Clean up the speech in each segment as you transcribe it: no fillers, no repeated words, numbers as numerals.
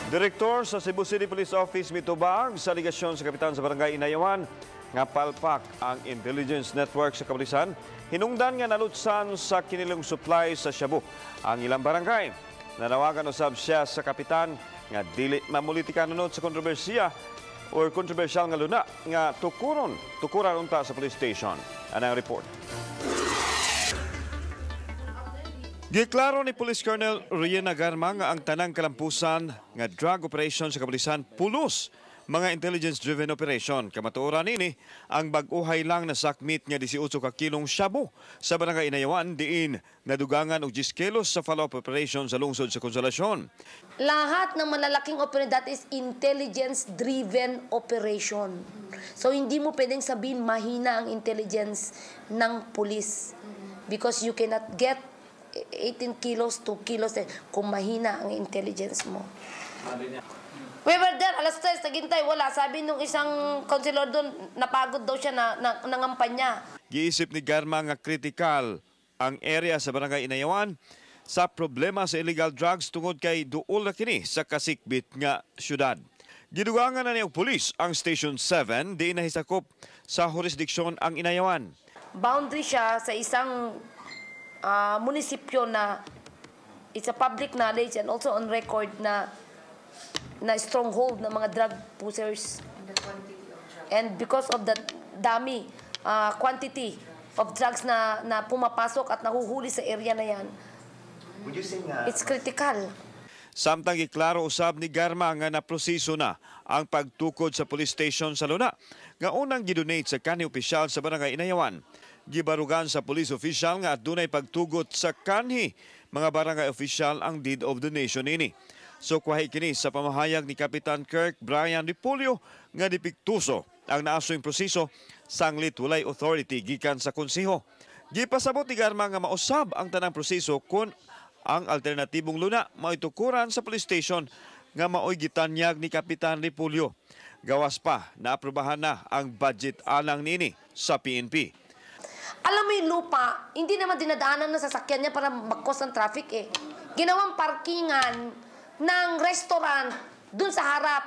Direktor sa Cebu City Police Office mitubag sa alegasyon sa kapitan sa barangay Inayawan nga palpak ang intelligence network sa kapulisan hinungdan nga nalutsan sa kinilong supply sa shabu ang ilang barangay. Nanawagan usab siya sa kapitan nga dili mamulitika nunot sa kontrobersiya or kontrobersyal nga luna nga tukuran unta sa police station. Anang report. Giklaro ni Police Colonel Riena Garma nga ang tanang kalampusan nga drug operation sa kapulisan pulos mga intelligence-driven operation. Kamatuoran nini ang bag-uhay lang na sakmit nga 18 ka kilong shabu sa barangay Inayawan diin nadugangan og 10 kilos sa follow-up operation sa lungsod sa Konsolasyon. Lahat ng malalaking operation, that is intelligence-driven operation. So hindi mo pwedeng sabihin mahina ang intelligence ng police because you cannot get 18 kilos, 2 kilos eh, kung mahina ang intelligence mo. We were there, alas 3, naghintay, wala. Sabi nung isang councilor doon, napagod daw siya na nangampanya. Giisip ni Garma nga kritikal ang area sa barangay Inayawan sa problema sa illegal drugs tungod kay duol na kini sa kasikbit nga syudad. Gidugangan na niya og pulis ang Station 7 diin nahisakop sa jurisdiksyon ang Inayawan. Boundary siya sa isang munisipyo na it's a public knowledge and also on record na stronghold ng mga drug pushers. And because of the dami, quantity of drugs na pumapasok at nahuhuli sa area na yan, Would you say nga it's critical. Samtang giklaro usab ni Garma nga naproseso na ang pagtukod sa police station sa Luna nga unang gidonate sa kanhi opisyal sa barangay Inayawan. Gibarugan sa police official nga adunay pagtugot sa kanhi mga barangay official ang deed of donation ini. So kwahi kini sa pamahayag ni Kapitan Kirk Brian Repolyo nga dipiktuso ang naasoy proseso sanglit walay authority gikan sa konseho. Gipasabot ni Garma nga mausab ang tanang proseso kung ang alternatibong luna mao'y tukuran sa police station nga mao'y gitanyag ni Kapitan Repolyo. Gawas pa, naaprubahan na ang budget alang nini sa PNP. Alam mo yung lupa, hindi naman dinadaanan ng sasakyan niya para mag-cause ng traffic eh. Ginawang parkingan ng restaurant dun sa harap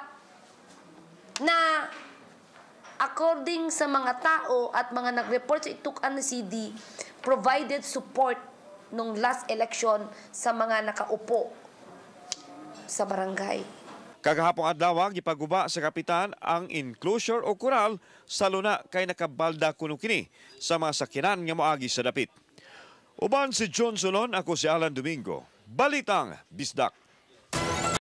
na according sa mga tao at mga nag-report sa Itukan CD, provided support nung last election sa mga nakaupo sa barangay. Kagahapong adlaw, gipaguba sa kapitan ang enclosure o koral sa luna kay nakabalda kuno kini sa mga sakyanan nga moagi sa dapit. Uban si John Solon, ako si Alan Domingo. Balitang Bisdak.